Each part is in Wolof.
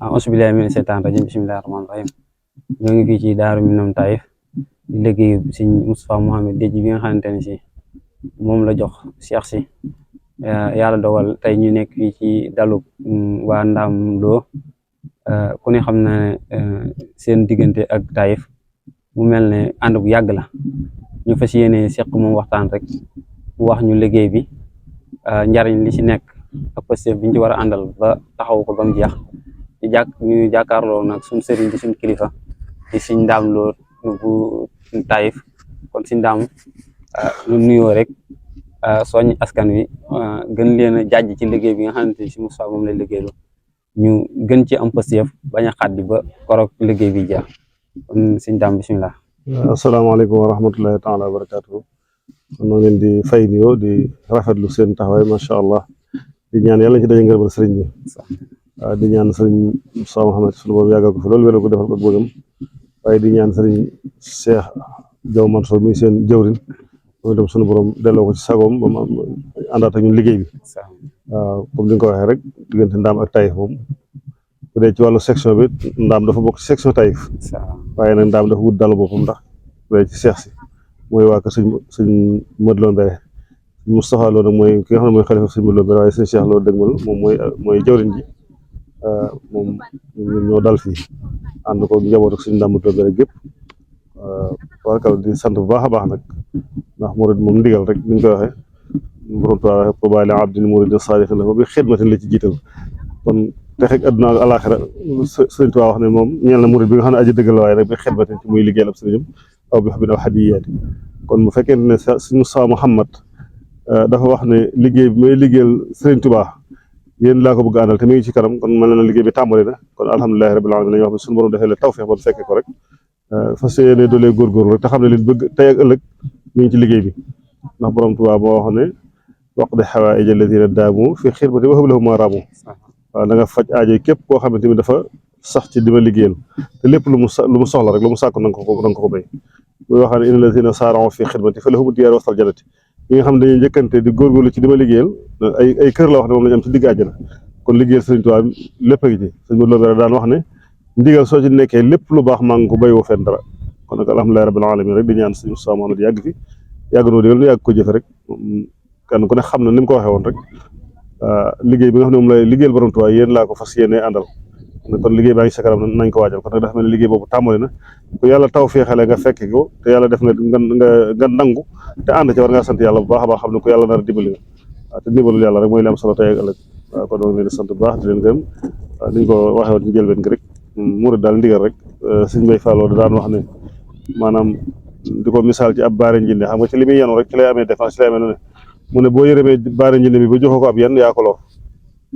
auzu billaahi mina seytaani rajiim bismillaahi rahmaani rahiim ñoo ngi fii ci Daaru Minam Taïf di liggéey Sëñ Moustapha Mohamed Déthié bi nga xamante ne si moom la jox Cheikh si yàlla dogal tey ñu nekk fii ci dalu waa Ndaam Lo ku ne xam na seen diggante ak Taïf mu mel ne ànd bu yàgg la ñu fas yéene seq moom waxtaan rek mu wax ñu liggéey bi njariñ li ci nekk ak Pastef bi ñu ci war a àndal ba taxaw ko ba mu jeex ñu jàkkaarloo nag suñ sëriñ di suñ kilifa di Sëñ Ndaam Lo bu Taïf kon Sëñ Ndaam ñu nuyoo rek soñ askan wi gën leen a jàjj ci liggéey bi nga xamante ni si Moustapha moom lay liggéeylu ñu gën ci am Pastef bañ a xaddi ba korok liggéey bi jeex kon Sëñ Ndaam bisimilah. asalaamaaleykum wa rahmatullahi taala wa barakaatuhu kon noo leen di fay nuyoo di rafetlu seen taxawaay macha allah di ñaan yàlla ci daje ngërëmal sëriñ bi di ñaan sëriñ Moustapha Mohamed sunu boobu yàggal ko fi loolu wéral ko defal ko bëggam waaye di ñaan sëriñ Cheikh Diaw Mansour mi seen jëwrin moom itam sunu borom delloo ko ci sagoom ba mu àndaat ak ñun liggéey bi waaw comme ni nga ko waxee rek diggante Ndaam ak Taïf moom bu dee ci wàllu section bi Ndaam dafa bokk ci section Taïf waaye nag Ndaam dafa wut dalu boppam ndax bu dee ci Cheikh si mooy waa kër sëñ Modou Lo Mbere Moustapha Lo nag mooy ki nga xam ne mooy xalifa sëñ Modou Lo Mbere waaye sëñ Cheikh Lo dëgmal moom mooy jëwriñ ji moom ñun ñoo dal fii ànd ko njaboot ak sëñ Ndaam Lo Mbere gépp warkal di sant bu baax a baax nag ndax murid moom ndigal rek ni ñu koy waxee borom Tuubaa waxee tuubaa li abdin muridin saadiqin lahu bi xidmatin la ci jiital kon texeeg adduna ak alaxira sëriñ Tuubaa wax ne moom ñeel na murid bi nga xam ne aji dëggal la waaye rek bi xidmatin ci muy liggéeyal ab sëriñam aw bi xubin aw hadiyaati kon bu fekkente ne sëñ Moustapha Mouhamad dafa wax ne liggéey bi may liggéeyal sëriñ Tuubaa yéen laa ko bëgg àndal te mi ngi ci kanam kon mel na liggéey bi tàmbali na kon alhamdulilahi rabbil alamin la ñuy wax ne suñu borom defee la tawfeex ba fekkee ko rek fas yéene doolee góorgóorlu rek te xam ne liñ bëgg tey ak ëllëg mi ngi ci liggéey bi ndax borom Tuubaa moo wax ne waqdi xawaaij alladina daamu fi xidmati wa hab lahum ma raamu waaw da nga faj aajo képp koo xamante ni dafa sax ci di ma liggéeyal te lépp lu mu soxla rek lu mu sàkk na nga ko béy muy wax ne inna alladina saara'u fi xidmati fa lahum diyaaru wastal jannati ñi nga xam ne dañuy njëkkante di góorgóorlu ci di ma liggéeyal ay kër la wax ne moom lañu am ci digg àjjana kon liggéeyal Sëriñ Tuubaa lépp a ngi ci sëñ Modou Lo Mbere daan wax ne ndigal soo ci nekkee lépp lu baax maa ngi ko béy woo fenn dara kon nag alhamdulilahi rabbil alamin rek di ñaan sëñ Moustapha Mohamed yàgg fi yàgg noo digal nu yàgg ko jëfe rek kenn ku ne xam na ni mu ko waxee woon rek liggéey bi nga xam ne moom lay liggéeyal borom Tuubaa yéen laa ko fas yéene àndal kon liggéey baa ngi sa kanam nañ ko waajal kon nag dafa mel ne liggéey boobu tàmbali na ku yàlla taw féexale nga fekk ko te yàlla def nga nangu te ànd ci war ngaa sant yàlla bu baax a baax xam ne ku yàlla nar a dimbali nga waaw te dimbalul yàlla rek mooy li am solo tey ak ëllëg waaw kon dama leen di sant bu baax di leen gërëm waaw ni ñu ko waxee woon ci njëlbeen gi rek murid daal ndigal rek sëñ Mbay Falloo da daan wax ne maanaam di ko misaal ci ab baare njinde xam nga ci li muy yenu rek ci lay amee défense ci lay amee ne mu ne boo yërëmee baare njinde bi ba joxoo ko ab yenn yaa ko lor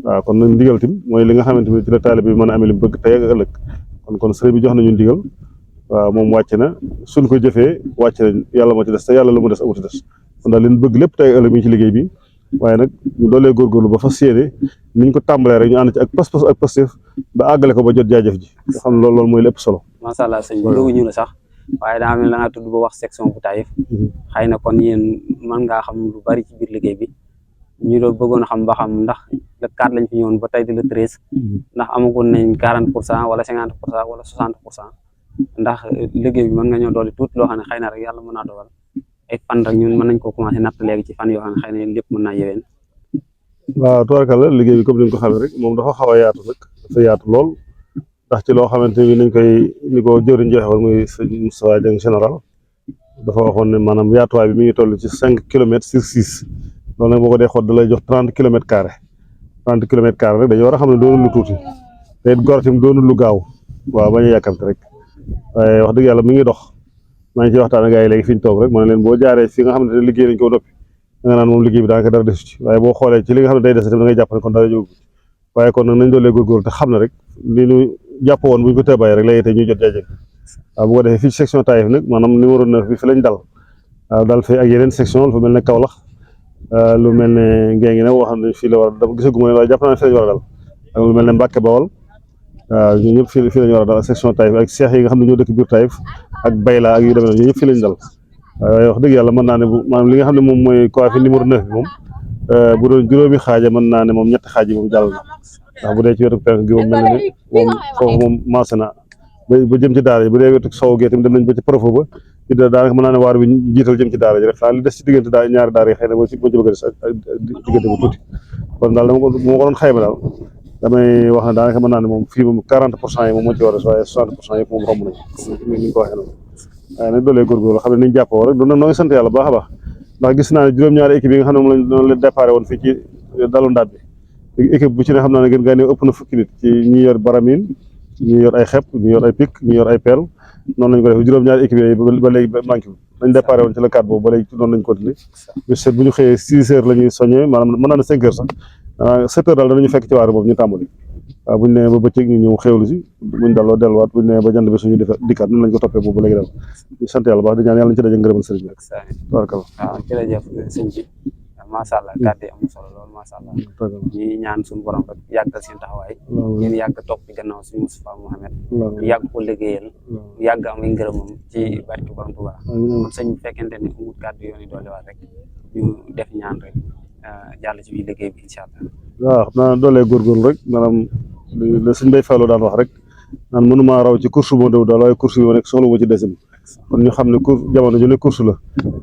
waaw kon nag ndigal tim mooy li nga xamante ni ci la taalibe bi mën a amee li mu bëgg tey ak ëllëg kon sëriñ bi jox nañu ndigal waaw moom wàcc na suñ ko jëfee wàcc na yàlla moo ci des te yàlla lu mu des amuti des kon daal leen bëgg lépp tey ak ëllëg mi ngi ci liggéey bi waaye nag ñu doolee góorgóorlu ba fas yéene niñ ko tàmbalee rek ñu ànd ci ak pas-pas ak Pastef ba àggale ko ba jot jaajëf ji nga xam ne loolu mooy lépp solo macha allah sëñ bi doogu ñu la sax waaye daa mel da nga tudd ba wax section bu Taïf xëy na kon yéen mën ngaa xam lu bari ci biir liggéey bi ñu doon bëggoon a xam ba xam ndax le 4 lañ fi ñëwoon ba tey di le 13 ndax amagoon nañ 40% wala 50% wala 60% ndax liggéey bi mën nga ñëw doole tuuti loo xam ne xëy na rek yàlla mën naa dogal ay fan rek ñun mën nañ koo commencé natt léegi ci fan yoo xam ne xëy na lépp mën naa yeween waaw tubaarkalla liggéey bi comme ni nga ko xamee rek moom dafa xaw a yaatu nag dafa yaatu lool ndax ci loo xamante ni nañ koy ni ko jëwriñ joxe woon muy sëñ Moustapha Dieng général dafa waxoon ne maanaam yaatuwaay bi mi ngi toll ci 5 kilomètres sur 6 loolu nag boo ko dee xool da lay jox 30 kilomètres carré 30 kilomètres carré rek dañu war a xam ne doonul lu tuuti te it gor tim doonul lu gaaw waaw bañ a yàkkamte rek waaye wax dëgg yàlla mi ngi dox maa ngi ciy waxtaan ak gars yi léegi fi ñu toog rek ma ne leen boo jaaree fi nga xamante ne liggéey nañ ko noppi da nga naan moom liggéey bi daanaka dara desu ci waaye boo xoolee ci li nga xam ne day des tamit da ngay jàpp ne kon dara jógu waaye kon nag nañ doolee góorgóorlu te xam ne rek li ñu jàpp woon bu ñu ko tëbàyyi rek léegi tey ñu jot jaajëf waaw bu ko defee fii ci section Taïf nag maanaam numéro 9 bi fi lañ dal waaw dal fi ak yeneen section lu mel ne Kaolack lu mel ne Ngengue nag wax ne fii la war a dafa gisaguma waaye jàpp naa ne fii lañ war a dal ak lu mel ne Mbacke Bawol waaw ñun ñëpp fii lañ war a dal ak section Taïf ak seex yi nga xam ne ñoo dëkk biir Taïf ak Bayla ak yu demee noonu ñun ñëpp fii lañ dal waaye wax dëgg yàlla mën naa ne bu maanaam li nga xam ne moom mooy coiffure numéro 9 bi moom bu doon juróomi xaaja mën naa ne moom ñetti xaaj yi moom jàll na ndax bu dee ci wetu penk gi moom mel na ne moom foofu moom maase na ba jëm ci daara ji bu dee wetu sow gi tamit dem nañ ba ci profo ba ci daanaka mën naa ne waar bi jiital jëm ci daara ji rek xanaa li des ci diggante ñaari daara yi xëy na moo ci bëgg a des ak diggante bu tuuti kon daal dama ko doon xayma daal damay wax ne daanaka mën naa ne moom fii moom 40% yi moom moo ci war a waaye 60% yëpp moom romb nañ ni nga ko waxee noonu waaye nag doolee góorgóorlu xam ne niñ jàppoo rek doon noo ngi sant yàlla baax a baax ndax gis naa ne juróom-ñaari équipe yi nga xam ne moom lañ doon leen déparé woon fii ci dalu ndab bi équipe bu ci ne xam naa ne gën gaa ne ëpp na fukki nit ci ñi yor baramine ñi yor ay xepp ñi yor ay pic ñi yor ay pelle noonu lañ ko def juróom-ñaari équipe yooyu ba léegi manqué lañ déparé woon ci le 4 boobu ba léegi noonu lañ continué bu ñu xëyee 6 heures la ñuy soññee maanaam mën naa ne 5 heures sax 7 heures daal danañu fekk ci waar boobu ñu tàmbali waaw buñu nee ba bëccëg ñu ñëw xéwlu si buñ dalloo delluwaat buñu nee ba jant bi suñu dikkaat noonu lañ ko toppee boobu ba léegi daal ñu sant yàlla baax di ñaan yàlla ñu ci daje ngërëmal sëriñ bi rek tabarakalla waaw jërëjëf sëñ bi macha allah kàddu yi am na solo lool macha allah ñi ñaan suñu borom rek yàggal seen taxawaay ngeen yàgg topp ci gannaaw suñu Moustapha Mohamed yàgg ko liggéeyal yàgg am ay ngërëmam ci barke borom Tuubaa kon sëñ bu fekkente ni amul kàddu yoon yi doole waat rek ñu def ñaan rek jàll ci biir liggéey bi incha allah waaw xam naa doolee góorgóorlu rek maanaam la sëñ Bay Fallou daan wax rek naan mënumaa raw ci course moo déw daal waaye course bi ma nekk soxla ma ci desim kon ñu xam ne course jamono ju ne course la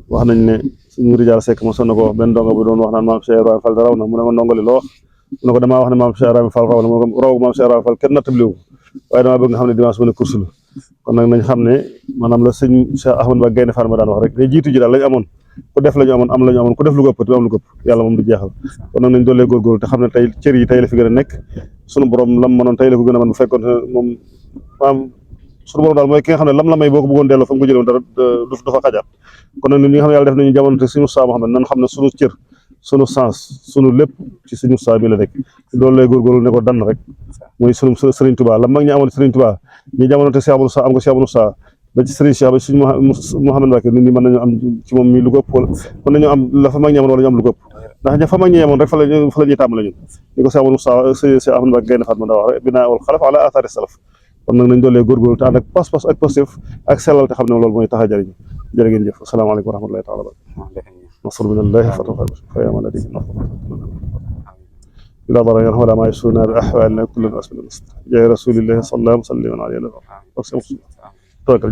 wax nañ ne suñu rijaal sekk ma sonn ko wax benn ndongo bi doon wax naan maam Cheikh Ibrahima Fall raw na mu ne ma ndongoli loo wax mu ne ko damaa wax ne maam Cheikh Ibrahima Fall raw na mu ne ko raw maam Cheikh Ibrahima Fall kenn nattabliwu waaye damaa bëgg nga xam ne dimanche bu ne course la kon nag nañ xam ne maanaam la sëñ Cheikh Ahmadou Ba Gaynde Fatma daan wax rek ne jiitu ji daal lañ amoon ku def la ñu amoon am la ñu amoon ku def lu ko ëpp te am lu ko ëpp yàlla moom du jeexal kon nag nañ doolee góorgóorlu te xam ne tey cër yi tey la fi gën a nekk sunu borom lam mënoon tey la ko gën a mën bu fekkoon moom maanaam sunu borom daal mooy ki nga xam ne lam la may boo ko bëggoon delloo fa mu ko jëloon dara du fa xajaat kon nag ñun ñi nga xam ne yàlla def nañu jamono te suñu saa moo xam ne nan xam ne sunu cër sunu sens sunu lépp ci suñu saa bi la nekk loolu lay góorgóorlu ne ko dann rek mooy sunu Sëriñ Tuubaa la mag ñi amoon Sëriñ Tuubaa ñi jamono te Cheikh Abdou Sa am ko Cheikh Abdou Sa ba ci Sëriñ Cheikh ba ci Mouhamed Mbacké nit ñi mën nañu am ci moom mi lu ko ëpp wala mën nañu am la fa mag ñi amoon wala ñu am lu ko ëpp ndax ña fa mag ñi amoon rek fa la ñuy tàmbale ñun ni ko Cheikh Abdou Sa Cheikh Ahmadou Mbacké Gaynde Fatma da wax rek binaa wal xalaf ala athari salaf kon nag nañ doolee góorgóorlu te ànd ak pas-pas ak positif ak sellal te xam ne loolu mooy tax a jëriñu jërë ngeen jëf asalaamaaleykum wa rahmatullahi taala nasr minallahi fatafa fayama ladi ila darayan wala ma yasuna bi ahwalina kullu asbil jaay rasulillahi sallallahu alayhi wa sallam